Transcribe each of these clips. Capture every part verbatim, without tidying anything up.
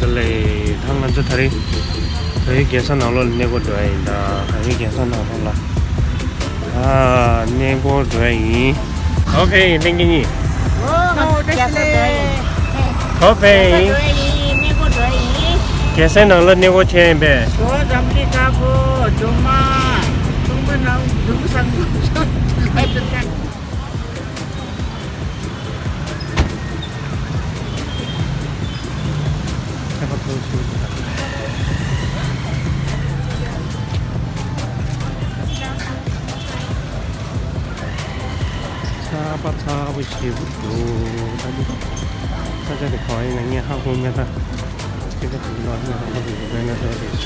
དེ་ལས་ད་ང་ཚོ་ད་རེས་བལ་ཡུལ་རྒྱལ་ས་ནང་ལོགས་ལ་གནས་སྐོར་འགྲོ་ཡ་ཡིན། ད་བལ་ཡུལ་རྒྱལ་ས་ནང་ལོགས་ལ་ཨ་གནས་སྐོར་འགྲོ་ཡ་ཡིན། ག་པར་ཕེབས་ཡིན་ལྷན་རྒྱས་གཉིས། ཨོ་ང་ཚོ་རྒྱལ་ས་འགྲོ་ཡ་ཡིན། ག་པར་ཕེབས་ཡིན། གནས་སྐོར་འགྲོ་ཡ་ཡིན། རྒྱལ་སའི་ནང་ལ་གནས་སྐོར་བྱས་ཡིན་པས། ཇོ་བོ་འཛམ་གླིང་དཀར་པོ། ཇོ་མ། ཚོང་པ་ནང་ནོར་བུ་བཟང་པོ། ཆར་པ་ཚ་པོ་ཞེ་པོ་འདུག་ད་འདི་ས་ཆ་དེ་ག་བ་ཡིན་ན་ངས་ཧ་གོ་མེད། ད་སྐད་ཆ་དེ་ལ་ངས་ཧ་གོ་མེད། དཔེར་ན་ཚོ་རེད།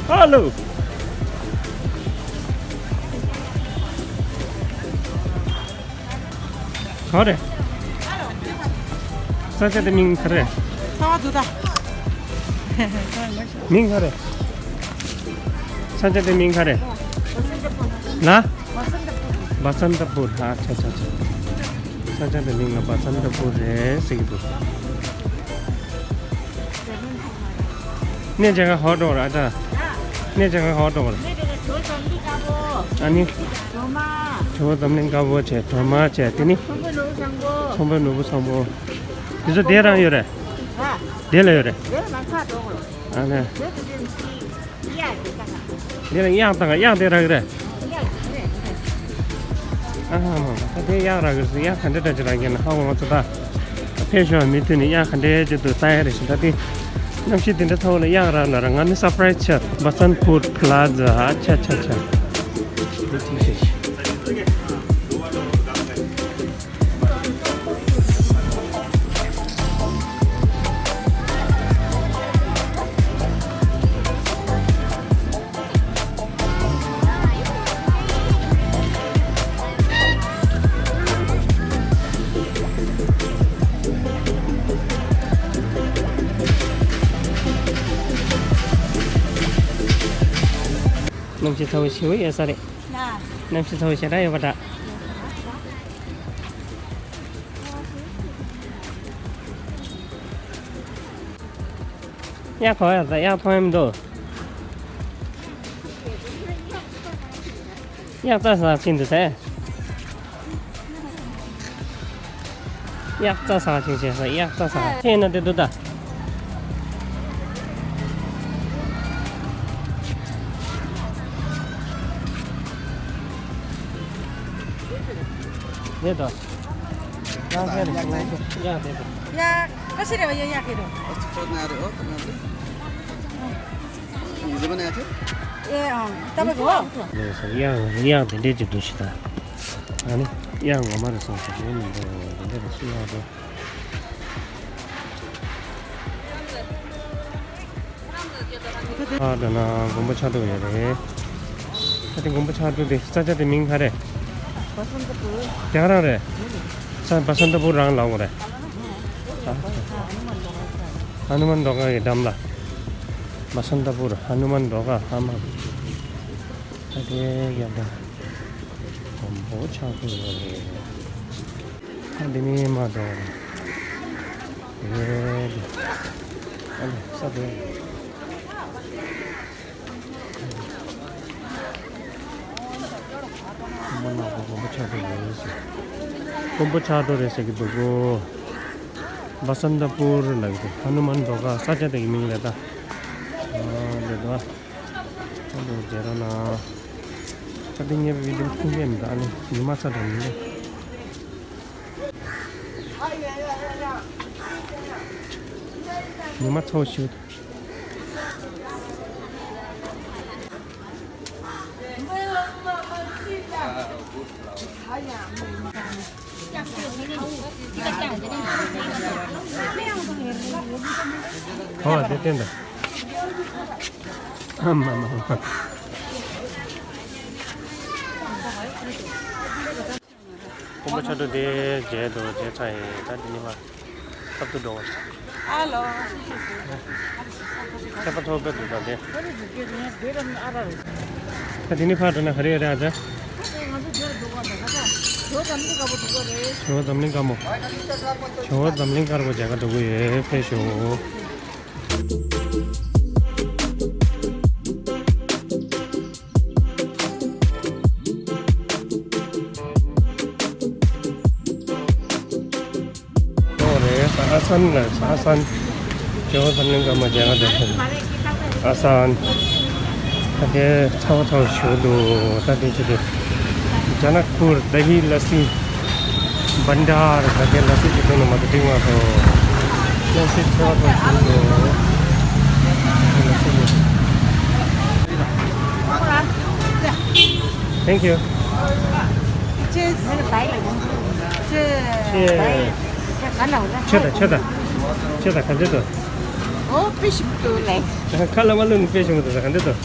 ཧ་ལོ། ག་རེ། ས་ཆ་དེ་མིང་ག་རེ། ས་བ་དུ་ད། མིང་ག་རེ། ས་ཆ་དེ་མིང་ག་རེ། ལ། བ་སན་ཏ་པུར། ཨ་ཆ་ཆ་ཆ། ས་ཆ་དེ་མིང་ལ་བ་སན་ཏ་པུར་རེད་ཟེར་གྱི་འདུག་གནས་མཇལ་ཁ་ཧོ་ཀྲོག་ར་ཨ་ཅག་གནས་མཇལ་ཁ་ཧོ་ཀྲོག་ར། ཨ་ནི། ཇོ་བོ་འཛམ་གླིང་དཀར་པོ་བྱས། ཇོ་མ་བྱས། དེ་ནི། ཚོང་དཔོན་ནོར་བུ་བཟང་པོ། ཚོང་དཔོན་ནོར་བུ་བཟང་པོ། དེ་ཚོ་དེ་རང་ཡོད་རེད། དེ་ལ་ཡོད་རེད། ཨ་ནི། དེ་ལ་གཡག་བཏང་། གཡག་དེ་རང་རེད། ཨ་ཧ་མ་མ། ད་དེ་གཡག་རག་གི་རེད། གཡག་ག་འདྲ་འདྲ་ཅིག་རག་གི་ན་ཧ་གོ། ང་ཚོ་ད་ཕེབས་ཞོར་མི་མཐུད་ནས་གཡག་ག་འདྲ་ཅིག་འདུག་ལྟ་ཡ་རེད་ཤག་ད་དེ་གནམ་གཤིས་དེ་འདྲ་ཚ་བོ་ལ་གཡག་རག་ན་ར། ང་ནི་སར་པ་རའི་ཛི་ཆགས། བ་སན་ཕུར་པ་ལ་ཛ། ཨ་ཆ་ཆ་ཆ། དེ་ཅིག་ཤེས་ཤིག་གནམ་གཤིས་ཚ་བོ་ཞེ་པོ་ཡོད་ས་རེད། ལ། གནམ་གཤིས་ཚ་བོ་ཞེ་དྲག་ཡོད་པ་འདྲ། གཡག་ག་པར་ཡར་ད། གཡག་མཐོང་ཡ་མི་འདུག་གཡག་རྩྭ་ཟ་ཕྱིན་འདུག་ཟེར། གཡག་རྩྭ་ཟ་ཕྱིན་བྱས་ས། གཡག་རྩྭ་ཟ་ཕྱིན་ན་དེ་འདུག་ད། དེ་འདུག་རང་ཁྱེར་རེ་ཞིག་ན་གཡག་དེ་འདུག་གཡག་ག་ཤི་རེ་བ་ཡ་གཡག་གི་རོ། ཡིན་ཟེར་བ་ན་ཡ་ཐེ། ཨེ་ཨང་ད་བ་གོ། ལགས་སོ། གཡག་གཡག་དེ་འདྲས་ཅིག་འདུག་ཤི་ད། ཨ་ནི་གཡག་ངོ་མ་རེད་བསམ་སོང་། དེ་མི་འདུག་དེ་འདྲས་རེད་ཤི་གཡག་དེ། ཨ་འདྲ་ན་མགོན་པོ་ཕྱག་དྲུག་ཡོད་རེད། ད་དེ་མགོན་པོ་ཕྱག་དྲུག་དེ་ས་ཆ་དེ་མིང་ག་རེད། བ་སན་ཏ་པུར། དེ་ག་རང་རེད། ས་བ་སན་ཏ་པུར་རང་ལ་འོ་རེད། ཨ་ཧ་ནུ་མན་ཌོ་ག་གི་འགྲམ་ལ། བ་སན་ཏ་པུར་ཧ་ནུ་མན་ཌོ་ག་ཧ་མ། ད་དེ་ཡག་པོ། མགོན་པོ་ཕྱག་དྲུག་ཡོད་རེད། ད་འདི་ནས་མར་འགྲོ་བ་རེད། ཨ་ལེ་ས་དེ། མ་ན་གོ་མགོན་པོ་ཕྱག་དྲུག་རེད་ཟེར། མགོན་པོ་ཕྱག་དྲུག་རེད་ཟེར་གི་འདུག་གོ། བ་སན་ཏ་པུར་ལབ་ཀྱི་འདུག་ཧ་ནུ་མན་ཌོ་ག་ས་ཆ་དེ་གི་མིང་རེད་ད། ཨ་ལེ་དོ། ཨ་ལེ་མཇལ་རོགས་གནང་། ད་དེ་ངའི་བི་ཌིའོ་ཁུངས་སྐྱེལ་མི་འདུག་ཨ་ལེ་ཉི་མ་ཚ་དྲགས་མི་འདུག་ཉི་མ་ཚ་བོ་ཞིག་ཨོ་དེ་བསྟན་ད། ཨ་མ་མ་མ། མགོན་པོ་ཕྱག་དྲུག་དེ་མཇལ་དུ་མཇལ་ཚར་ཡིན། ད་འདི་ནས་མར་ཐབ་ཏུ་འགྲོ་བ། ཨ་ལོ། ཁྱད་པར་ཐོག་པའི་འདུག་ད་དེ། ད་འདི་ནས་ཕར་འགྲོ་ན་ག་རེ་ཡོད་རེད་ཨ་ཅག་ཇོ་བོ་འཛམ་གླིང་དཀར་པོ། ཇོ་བོ་འཛམ་གླིང་དཀར་པོ་མཇལ་ཁ་འགྲོ་གི་ཡོད། ཕེབས་ཤོག་ཨོ་རེད། ཨ་སན་ལ་ཨ་སན། ཇོ་བོ་འཛམ་གླིང་དཀར་པོ་མཇལ་ཁ་འགྲོ་གི་ཡོད། ཨ་སན། ད་དེ་ཚ་བ་ཚ་བ་ཞིག་འདུག་ད་དེ་ཅི་འདུག་ཇ་ན་ཀུར་དྷི་ལ་སི་བྷན་ཌར། ད་དེ་ལ་སི་ཅི་འདུག་ན་མ་གཏོགས་འགྲིག་མ་སོང་། ལ་སི་ཚ་བ་ཚ་བ་ཞིག་འདུག་ལ་སི་ཡོད། Thank you. ཆེ་ཆེ་ཆེ་ཆེ་ད་ཆེ་ད་ཆེ་ད་ག་འདྲ་འདུག་ཨོ་དཔེ་ཞིམ་འདུག་ལེ། ཁ་ལ་མ་ལུང་དཔེ་ཞིམ་འདུག་ག་འདྲ་འདུག་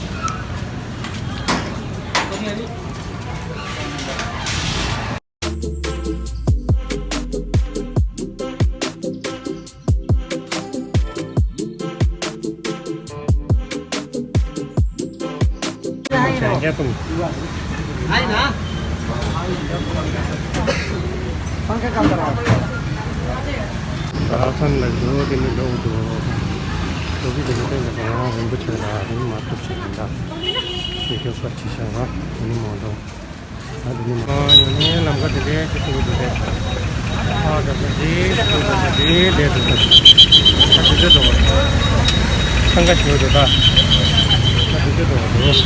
ཨ་ཁན་ལ་འགྲོ་དེ་ནི་འགྲོ་འདུག་འགྲོ་གི་འདུག་ན་ད་ཡང་རིན་པོ་ཆེ་ལ་རིན་མ་ཐུབ་ཆེ་ཡིན་ད། ཡི་གེ་བཀའ་ཅི་བྱ་བ་དེ་ནི་མ་འགྲོ། ཨ་དེ་ནི་མ་ཡོང་ནས་ལམ་ཁ་དེ་འདྲའི་ཅིག་ཐུག་གི་འདུག་སྟེ། ཨ་ད་ས་དེ་ཐུག་གི་འདུག་དེ་འདྲའི་འདུག་ད་དེ་འདྲའི་འགྲོ་བ་འདུག་འཆང་ཁ་ཞུ་འདུག་ད། ད་དེ་འདྲའི་འགྲོ་བ་འདུག་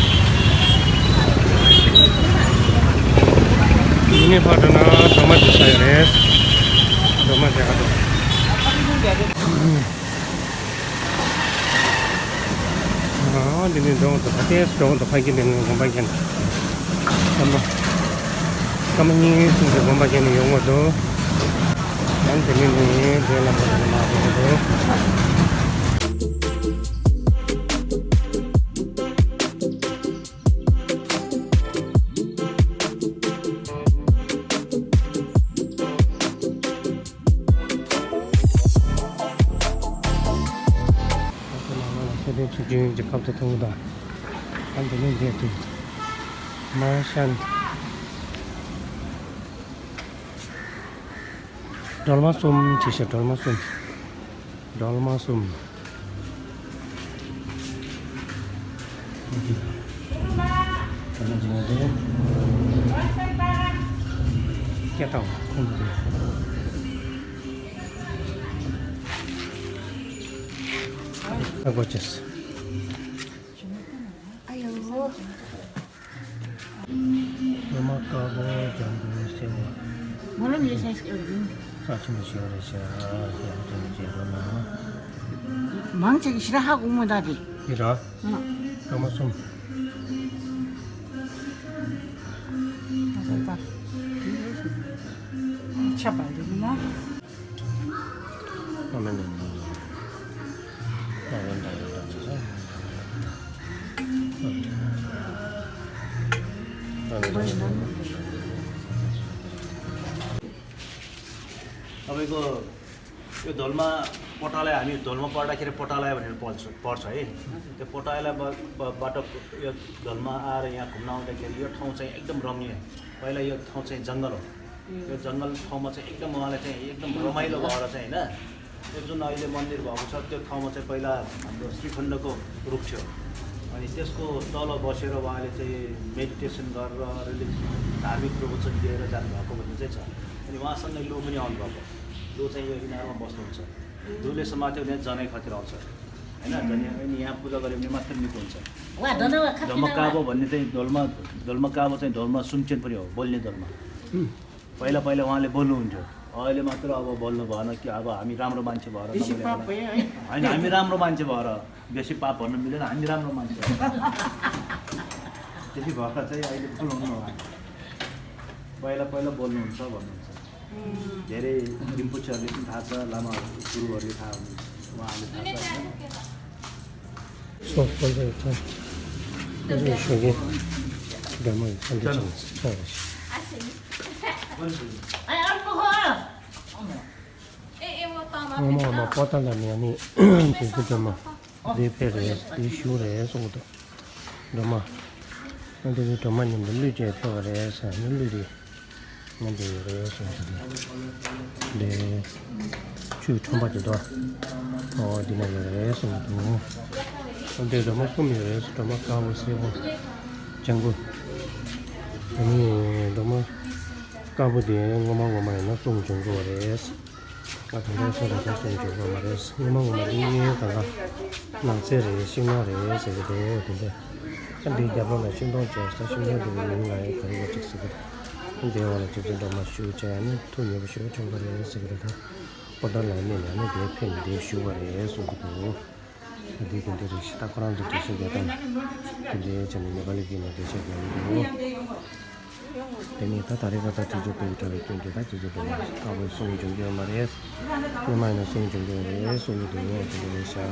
ཡིན་ནའི་ཕར་འགྲོ་ན་སྒྲོལ་མ་འདི་ས་ཡོད་རེད། སྒྲོལ་མ་མཇལ་ཁ་འགྲོ། ཨ་འདི་ནས་འགྲོ་འདུག་ད་ལྟའི་འགྲོ་འདུག་ཕ་གི་འདི་ནས་དགོན་པ་རྒན་ཀརྨ་ཀརྨ་ཉིན་གསུམ་གྱི་དགོན་པ་རྒན་ནས་ཡོང་བ་འདུག་ཨ་འདི་ནས་ནི་འདྲེ་ལ་མ་འདྲེ་མ་འདྲེ་འདུག་ཁྱེད་དེ་ཚོ་ཅུང་ཅིག་ཁབ་ཏུ་ཐུག་དང་། ཨ་འདི་ནས་འདྲེ་ཐུག་མར་ཤན། སྒྲོལ་མ་གསུམ་ཅི་ཤེས། སྒྲོལ་མ་གསུམ། སྒྲོལ་མ་གསུམ། སྐད་བཏང་ཁོང་ཚོ་ཨ་གོ་ཅེས། ཨ་ཡོ། སྒྲོལ་མ་དཀར་པོ་ལྗང་གུ་སེར་པོ། མོ་ལ་ངས་ཤེས་ཤེས་ཡོད། རྩ་ཆེན་པོ་ཞེས་པ་རེད་ཤག་ཡང་ཅུང་ཅིག་རོ་ན། མང་ཆེ་གི་ཞི་ར་ཧ་གོ་མོ་ད་དེ། འདི་ར། ཨ། སྒྲོལ་མ་གསུམ། ཨ་ས་ད། ཆབ་པ་འདི་ན། ཨ་མེན། तपाईँको यो धोलमा पटालाई, हामी धोलमा पढ्दाखेरि पटालाई भनेर पढ्छ, पढ्छ है। त्यो पटालाई ब-, ब-, बाट यो धोलमा आएर यहाँ घुम्न आउँदाखेरि यो ठाउँ चाहिँ एकदम रम्य। पहिला यो ठाउँ चाहिँ जङ्गल हो। यो जङ्गल ठाउँमा चाहिँ एकदम उहाँलाई चाहिँ एकदम रमाइलो भएर चाहिँ, होइन, यो जुन अहिले मन्दिर भएको छ, त्यो ठाउँमा चाहिँ पहिला हाम्रो श्रीखण्डको रुख थियो। अनि त्यसको तल बसेर उहाँले चाहिँ मेडिटेसन गरेर रिलिज, धार्मिक प्रवचन दिएर जानुभएको भन्ने चाहिँ छ। अनि उहाँसँगै लो पनि आउनुभएको। लो चाहिँ यो इनारमा बस्नुहुन्छ। लोले समात्यो भने जनै खतिर आउँछ, होइन? जनै, अनि यहाँ पूजा गऱ्यो भने मात्र निको हुन्छ। धोलमा काबो भन्ने चाहिँ धोलमा, धोलमा काबो चाहिँ धोलमा सुनचेन पनि हो, बोल्ने धोलमा। पहिला पहिला उहाँले बोल्नुहुन्थ्यो, अहिले मात्र अब बोल्नु भएन कि अब हामी राम्रो मान्छे भएर बेसी पाप भयो है। होइन, हामी राम्रो मान्छे भएर बेसी पाप भन्न मिलेन, हामी राम्रो मान्छे हो। त्यही भएर चाहिँ अहिले बोल्नु उहाँ। पहिला पहिला बोल्नुहुन्छ भन्नुहुन्छ। धेरै रिम्पोचेहरूले पनि थाहा छ, लामा गुरुहरूले थाहा हुनुहुन्छ, उहाँहरूले थाहा छ, होइन? ངོ་མ་ངོ་མ་པོ་ཏ་ལ་ནི་ཨ་ནི་དེ་ཚོ་སྒྲོལ་མ་དེ་ཕེབས་རེད། དེ་བཞུགས་རེད་གསུངས་འདུག་སྒྲོལ་མ། ཨ་དེ་ཚོ་སྒྲོལ་མ་མཉམ་དུ་གླུད་བྱས་ཕེབས་པ་རེད་ཟེར་ནི་གླུད་རེད། ང་འདི་ཡོད་རེད་གསུངས་ཀྱི་འདུག་འདི་ཆུའི་ཁྲོན་པ་དེ་དག་ཨོ་འདི་ན་ཡོད་རེད་གསུངས་ཀྱི་འདུག་འདི་སྒྲོལ་མ་གསུམ་ཡོད་རེད། སྒྲོལ་མ་དཀར་པོ་སེར་པོ་ལྗང་གུ། དེ་ནི་སྒྲོལ་མ་དཀར་པོ་དེ་སྔོན་མ་སྔོན་མ་ཡིན་ན་གསུམ་བྱུང་དགོས་པ་རེད། ང་དེ་འདྲའི་ས་ར་ད་གསུམ་བྱུང་དགོས་མ་རེད། སྔོན་མ་སྔོན་མ་དེ་གཉིས་གང་ག་ནགས་ཚལ་རེད། ཤིང་ནགས་རེད་ཟེར་གྱི་འདུག་དེ་འདྲ། ཨ་འདིའི་རྒྱབ་ལོགས་ལ་ཤིང་སྡོང་བཅད་ས། ཤིང་སྡོང་དེ་གི་མིང་ལ་ཡང་ག་རེ་ལ་ཅིག་ཟེར་གྱི་འདུག་འདིའི་འོག་ལ་ཆུ་ཚོད་འགྲོ་མ་ཞུ་བྱས་ནས་ཐུགས་ཉེ་པོ་ཞུ་བ་ཁྲོན་པ་རེད་ཟེར་གྱི་འདུག་ད་པོ་ཏཱ་ལའི་གནས་ནས་ནི་དེ་ཕེབས་ནས་དེ་བཞུགས་པ་རེད་གསུང་གི་འདུག་ད་འདི་དེ་འདྲ་རེད་ཤག་ད་ཁོ་རང་ཚོ་འགྲེལ་བཤད་རྒྱག་སྟངས་དེ་འདྲའི་ཆ་ནས་ནེ་པ་ལི་སྐད་ནས་འགྲེལ་བཤད་རྒྱག་གི་འདུག་དེ་ནས་ད་ད་རེས་ཁ་ད་དུས་ཚོད་སྤོས་ཀྱི་དྲ་བའི་སྐྱོན་གྱིས་ད་དུས་ཚོད་འགྲོ་མ་ཞིག་དཀར་པོའི་གསུང་འབྱུང་གི་ཡོད་མ་རེད། སྔོན་མ་ཡིན་ན་གསུང་འབྱུང་གི་ཡོད་རེད་གསུང་གི་འདུག་དེ་འདྲ་རེད་ཤག་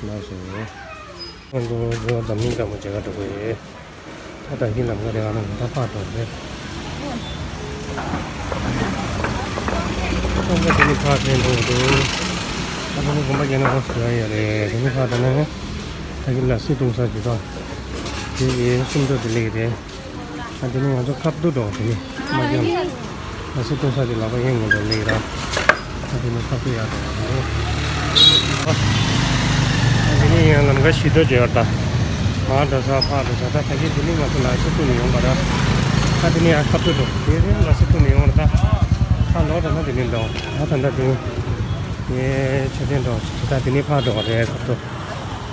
ལགས་སོ། ང་ཚོ་འཛམ་གླིང་དཀར་མོ་མཇལ་ཁ་འགྲོ་གི་ཡོད། ད་ད་གིན་ལམ་ཁ་དེ་ག་ན་ད་ཕར་འགྲོ་རེད། ཁང་པ་དེ་ནི་ཕར་འགྲོ་འགྲོ་འདུག་ད་དེ་ནི་དགོན་པ་རྒྱ་ནག་ཧོ་སི་ཡོད་རེད། དེ་ནི་ཕར་འགྲོ་ན་ད་གིན་ལ་སི་ཏུང་ས་ཅིག་དང་། དེ་ཡི་སུམ་མདོ་དེ་ལེགས་རེད། ཨ་དེ་ནི་ང་ཚོ་ཁབ་ཏུ་འགྲོ་དེ་ནི་མ་རྒྱང་། ང་ཚོ་ཏུ་ས་དེ་ལག་པ་ཡིན་ངོ་འགྲོ་ལེགས་ར། ཨ་དེ་ནི་ཁབ་ཏུ་ཡག་འགྲོ་དེ་ནི། ཨ་དེ་ནི་ཡང་ལམ་ཁ་ཞི་འགྲོ་བརྗོད་ཡོད་ད། མ་འགྲོ་ས་ཕ་འགྲོ་ས་ད་ད་གི་དེ་ནི་ང་ཚོ་ལ་ཤི་ཏུ་ནི་ཡོང་པ་ར། ཨ་དེ་ནི་ཡང་ཁབ་ཏུ་འགྲོ་དེ་ནི་ལ་ཤི་ཏུ་ནི་ཡོང་ར་ད། ཨ་ལོ་ད་ན་དེ་ནི་འགྲོ་ཨ་ད་ད་དེ་ནི། ཡེ་ཆོས་ལྡན་འགྲོ་ད་དེ་ནི་ཕ་འགྲོ་རེད་ཁབ་ཏུ།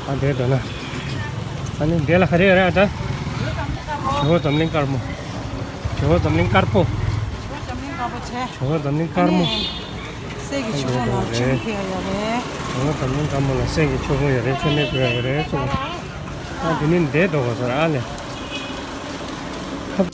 ཨ་འདིར་འགྲོ་ན། ཨ་ནི་འདི་ལ་ག་རེ་ཡོད་རེད་ཨ་ད། ཇོ་བོ་འཛམ་གླིང་དཀར་མོ། ཇོ་བོ་འཛམ་གླིང་དཀར་པོ། ཇོ་བོ་འཛམ་གླིང་དཀར་པོ་ཆེ། ཇོ་བོ་འཛམ་གླིང་དཀར་མོ། ཨ་ནི་གསེར་གྱི་ཆུ་བོ་ནང་ཆུ་ཕུལ་ཡ་ཡོད་རེད། ཇོ་བོ་འཛམ་གླིང་དཀར་མོ་ལ་གསེར་གྱི་ཆུ་བོ་ཡོད་རེད། ཆུ་ནི་ཕུལ་ཡ་ཡོད་རེད་གསུངས། ཨ་འདི་ནི་འདིར་འགྲོ་དགོས་ས་རེད་ཨ་ལེ། ཁབ།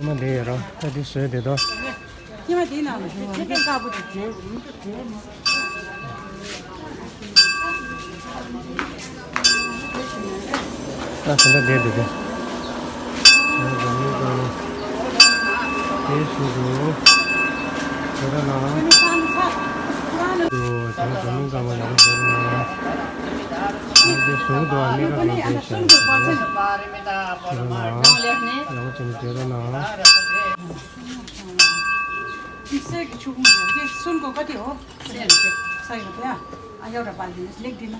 ཁྱི་མ་འདི་ཡོད་རོ། ད་འདི་བཟོས་བསྡད་དོ། ཁྱི་མ་འདི་ནང་ལ་ཞུ་བ་འདི་དཀར་པོ་དེ་བྱོས། ད་དེ་འདྲ་བསྡད་འདུག་གི། དེ་ཞུ་དགོས། དེ་ར་ན། དེ་འཛམ་གླིང་དཀར་མོ་ཡག་པོ་བྱས་ན། དེ་བཟོ་གི་འདུག་ཨ་མི་ཁ་གང་དེ་བྱས། དེ་ར་ན། ཡག་པོ་བྱས་ན་དེ་ར་ན། འདི་གསེར་གྱི་ཆུ་ཁུང་རེད། འདི་སུན་གོ་ག་དེའོ། གསེར་རེད། ས་ཡོད་པ་ཡ། ཨ་ཡོད་ར་པ་འདི་ལེགས་འདི་ན།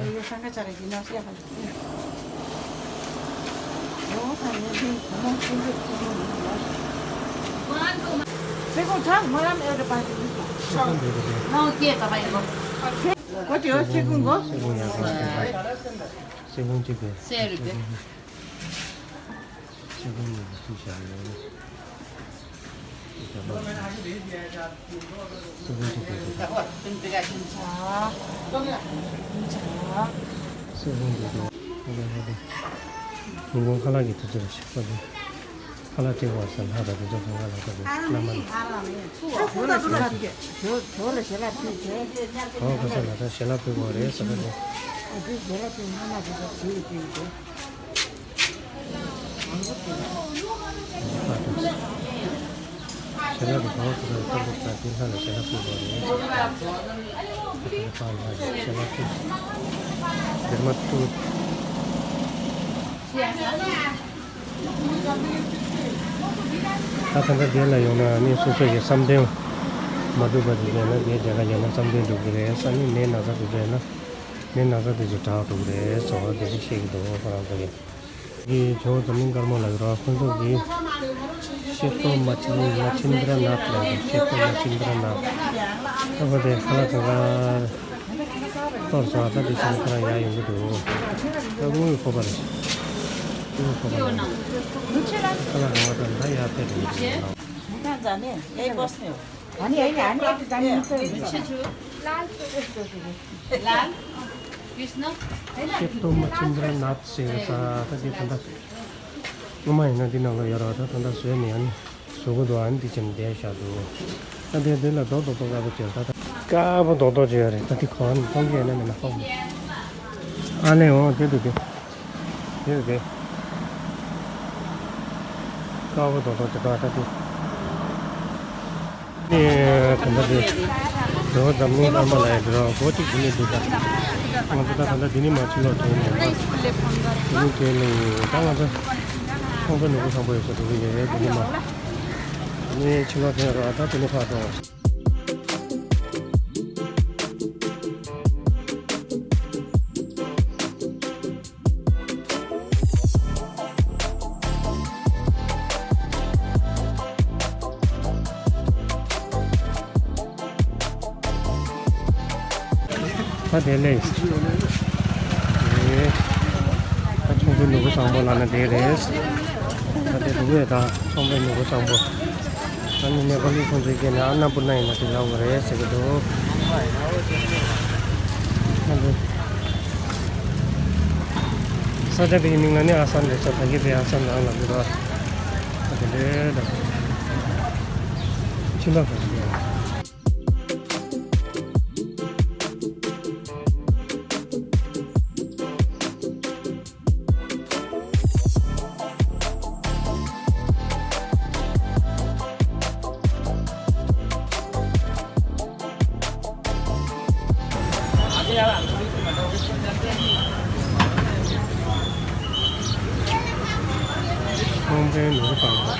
ཡ་ཡོད་སང་ག་ཆ་རེད་འདི་ན་སེ་ཡ་པ་འདི། ཡོད་ས་ཡོད་འདི་གོ་མོ་ཆུ་འདི་ཆུ་ཁུང་འདི་ན། སེ་གོ་ཆ་མ་རམ་ཨེ་ར་པ་འདི་ན། ནང་སྐྱེས་པ་ཡིན་ནོ། ག་དེའོ་སེ་གོ་གོ། སེ་གོ་ཡ་གོ་སེ་གོ། སེ་གོ་གཅིག་པས། སེ་རེད་པས། སེ་གོ་གཉིས་ཀྱི་ཚུལ་བཞག་ཡོད། སེ་གོ་གཅིག་པའི་ཚུལ། སེ་གོ་འདི་དང་། ཧ་ལས་ཧ་ལས། མི་མགོ་ཁ་ལག་གི་དུས་ཚོད་ལ་ཆགས་པ་རེད། ཁ་ལག་སྤྲད་པ་ཟེར་ལྷག་དང་དུས་ཚོད་གང་ག་ལ་ཁ་དུས་བླ་མ་ནི། ཇོ་ཇོ་ལ་ཞལ་ལག་ཕུལ་ཏེ། ཇོ་བོ་ག་ས་ལ་ད་ཞལ་ལག་ཕུལ་དགོས་རེད་ཟེར་བ་རེད། ཨ་ཅེ་ཞལ་ལག་ཕུལ་མ་མ་ཕུལ་ད་ཇུས་ཀྱི་ཕུལ་ཏེ། ཞལ་ལག་གི་གྲོགས་སུ་རང་ཐོབ་པ་དང་དེ་ལྷ་ལ་ཞལ་ལག་ཕུལ་བ་རེད། དེ་ལ་ཕར་ལྷ་ལ་ཞལ་ལག་ཕུལ། འདིར་མ་ཐུག་ད་ད་ལྟ་དེ་ལ་ཡོང་ན་ནི་སོ་སོ་ཡི་བསམ་དོན་མ་འགྲུབ་པ་དེ་ཡོད་ན་དེའི་རྒྱ་གར་ཡོང་ན་བསམ་དོན་འགྲུབ་ཀྱི་རེད། ས་ནི་ནད་ན་ཚ་དེ་ཚོ་ཡོད་ན་ནད་ན་ཚ་དེ་ཚོ་དྲག་འགྲོ་གི་རེད་ཟེར་བ་དེ་ཚོ་བཤད་ཀྱི་འདུག་ཁོ་རང་ཚོ་གིས། ཡི་ཇོ་བོ་འཛམ་གླིང་དཀར་མོ་ལ་ཡོད་ར། ཁོང་ཚོ་གིས་ཤེ་ཏོ་མ་ཆིན་མ་ཆིན་དྲ་ནཱཐ་ལ་ཡོད། ཤེ་ཏོ་མ་ཆིན་དྲ་ནཱཐ། ཨ་ཁོ་དེ་ཁ་ལག་ཁ་ཁ། གཏོར་སོང་། ད་དེ་བཞིན་ཁོ་རང་ཡར་ཡོང་གི་འདུག་ད་དངུལ་ཕོར་པ་རེད། དངུལ་ཕོར་པ་རེད། ཁ་ལག་རིན་པ་དང་ད་ཡར་ཕེབས་འགྲོ་གི་འདུག་ཁྱེད་སྟོན་མ་ཆིན་དྲ་ནཱཐ་ཟེར་བའི་ས་ད་དེ་ད་ལྟ། སྔོན་མ་ཡིན་ན་འདི་ནང་ལ་ཡོད་ར། ད་ད་ལྟ་བཟོས་མེད། ཨ་ནི་བཟོ་གི་འདུག་ཨ་ནི་འདི་ཅན་བསྡད་བཞག་འདུག་ད་དེ་འདི་ལ་རྡོག་རྡོག་པོ་དཀར་པོ་ཅིག་ཡོད་རེད། ད་ད་དཀར་པོ་རྡོག་རྡོག་ཅིག་ཡོད་རེད། ད་འདི་གོ་ཨ་ནི་མཐོང་གི་ཡོད་ན་མེད་ན་ཧོ། ཨ་ལས་འོ་དེ་འདུག་དེ། དེ་རེད་དེ། དཀར་པོ་རྡོག་རྡོག་ཅིག་འདུག་ད་དེ། ནས་ད་ལྟ་དེ། འགྲོ་འཛམ་གླིང་ལྷ་མོ་ལ་ཡང་འགྲོ་སྒོ་གཅིག་དེ་ནས་འདུག་ད། ང་ཚོ་ད་ད་ལྟ་དེ་ནས་མར་ཕྱིན་ལོག་དྲན་མེད་པ། དེ་ནས་དེ་ནས་ད་ང་ཚོ་ཚོང་པའི་ནོར་བུ་བཟང་པོ་ཡོད་ས་འགྲོ་གི་ཡོད་རེད། དེ་ནས་མར་དེ་ནས་ཕྱིན་ལོག་དྲན་རོགས། ད་དེ་ནས་ཕར་འགྲོ། ད་དེ་ལས། དེ། ད་ཚོང་པའི་ནོར་བུ་བཟང་པོ་ལབ་ན་དེ་རེད། ད་དེ་འདུག་གས། ད་ཚོང་པའི་ནོར་བུ་བཟང་པོ། ད་ནི་ནེ་པ་ལི་ཁོང་ཚོའི་སྐད་ནས་ཨ་ན་པུར་ན་ཡིན་ན་དེ་ལབ་དགོས་རེད་ཟེར་གྱི་འདུག་ཨ་འདི། ས་ཆ་དེ་གི་མིང་ལ་ནི་ཨ་སན་རེད་ཟེར། ད་གི་དེ་ཨ་སན་རང་ལབ་ཀྱི་འདུག་ཨ་དེ་འདྲས་ད། ཕྱི་ལོགས་ཁ་ཤས། ཚོང་པའི་ནོར་བུ་བཟང་པོ།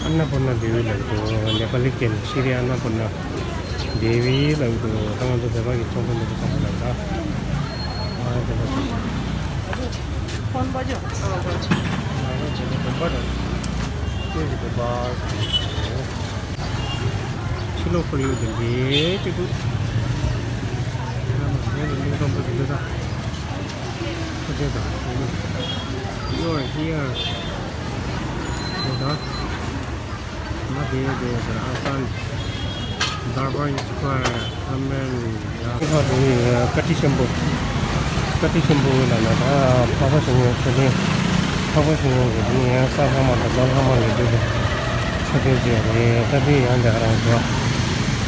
ཨ་ན་པུར་ན་དེ་བི་ལབ་འདུག་ནེ་པ་ལི་སྐད་ནས་ཤྲི་ཨ་ན་པུར་ན་དེ་བི་ལབ་འདུག་ད་ང་ཚོ་བོད་པ་གི་ཚོང་པའི་ནོར་བུ་བཟང་པོ་ལབ་ད། ཨ་དེ་འདྲ་ཞིག་ཕྱི་ལོགས་ཁོར་ཡུག་དེ་འདྲའི་སྐྱིད་པོ། ཨ་ནི་ངས་ནི་སྙིང་གཏམ་པོ་དེ་འདྲ་ད། ཁ་ཆེ་དང་། You are here. ད། ང་དེ་དེ་ཟེར་ཨ་སན། Durbar Square, Amen. ཡ། ཁ་དེ་ཀ་ཏི་ཤམ་བྷུ། ཀ་ཏི་ཤམ་བྷུ་ལ་ན་ད་འཕགས་པ་ཤིང་མོ་མཆོད་རྟེན། འཕགས་པ་ཤིང་མོ་གི་དེ་ནས་ཡང་ས་ལྷག་མ་དང་རྡོ་ལྷག་མ་ལ་འདུག་གི་མཆོད་རྟེན་ཅིག་རེད། ད་དེ་ཡང་འདི་ག་རང་འདུག་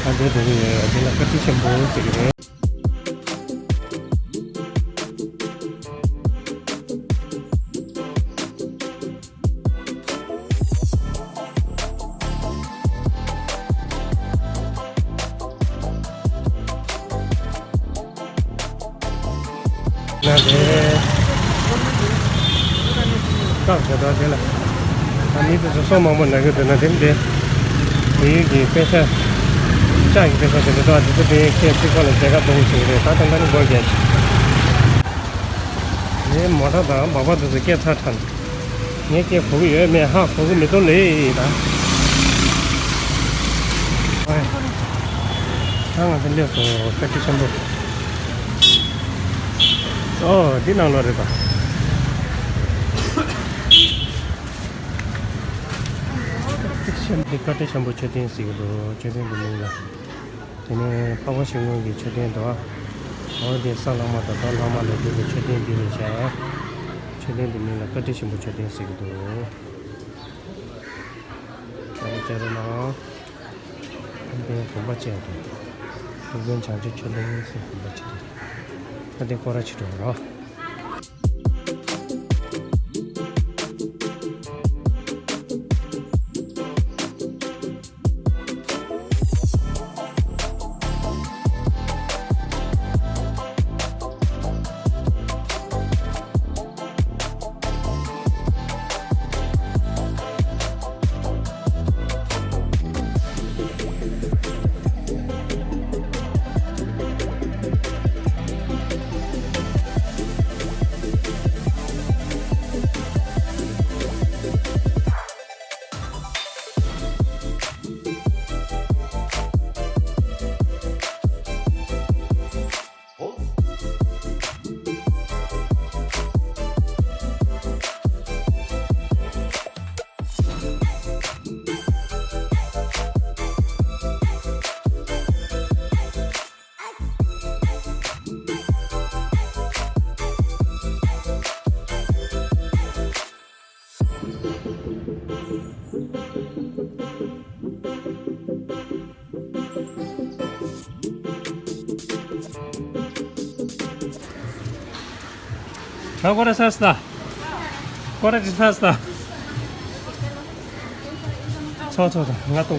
ད་དེ་དེ་གི་དེ་ལ་ཀ་ཏི་ཤམ་བྷུ་ཟེར་གི་རེད། ན་དེ། སྐབས་དེ་དག་དེ་ལ། ད་མི་དེ་ཚོ་སོ་མང་པོ་ན་གི་འདུག་ན་དེ་མི་དེ། བལ་ཡུལ་གྱི་པེ་ཤ། ལྕགས་ཀྱི་པེ་ཤ་དེ་འདྲ་འདུག་དེ་ཚོ་དེ་ཁྱེད་གཅིག་པོ་ལ་མཇལ་ཁ་གཏོང་གི་བྱེད་ཀྱི་རེད། ད་ད་ལྟ་ནི་སྒོར་བརྒྱད། ངའི་མོ་ཊ་དང་འབའ་པ་དེ་ཚོ་སྐད་ཚར་ཐལ། ངའི་སྐད་གོ་གི་ཡོད་མེད་ཧ་གོ་གི་མི་འདུག་ལེ་ད། ཨོའི། ད་ང་ཚོ་སླེབས་སོང་། ཀ་ཏི་ཤམ་བྷུ། ཨོ་འདི་ནང་ལོགས་རེད་ད། ཀ་ཏི་ཤམ་བྷུ། འདི་ཀ་ཏི་ཤམ་བྷུ་མཆོད་རྟེན་ཟེར་གྱི་འདུག་མཆོད་རྟེན་གྱི་མིང་ལ། དེ་ནས་འཕགས་པ་ཤིང་མོ་གི་མཆོད་རྟེན་དང་། འོ་དེ་ས་ལྷག་མ་དང་རྡོ་ལྷག་མ་ལས་གྲུབ་པའི་མཆོད་རྟེན་འདི་རེད་བཞག་མཆོད་རྟེན་འདི་མིང་ལ་ཀ་ཏི་ཤམ་བྷུ་མཆོད་རྟེན་ཟེར་གྱི་འདུག་བྱ་རོགས་བྱ་རོགས་གནང་། ཨ་ནི་དགོན་པ་བཅས་དང་། ཐུགས་མགོན་བྱང་ཆུབ་མཆོད་རྟེན་ཟེར་དགོན་པ་བཅས་ཏེ། ཨ་དེ་སྐོར་ར་བྱེད་འགྲོ་རོགས། Ancora sesta. Ancora di sesta. ཚོ་ཚོ་ཚོ་ང་ཏོ།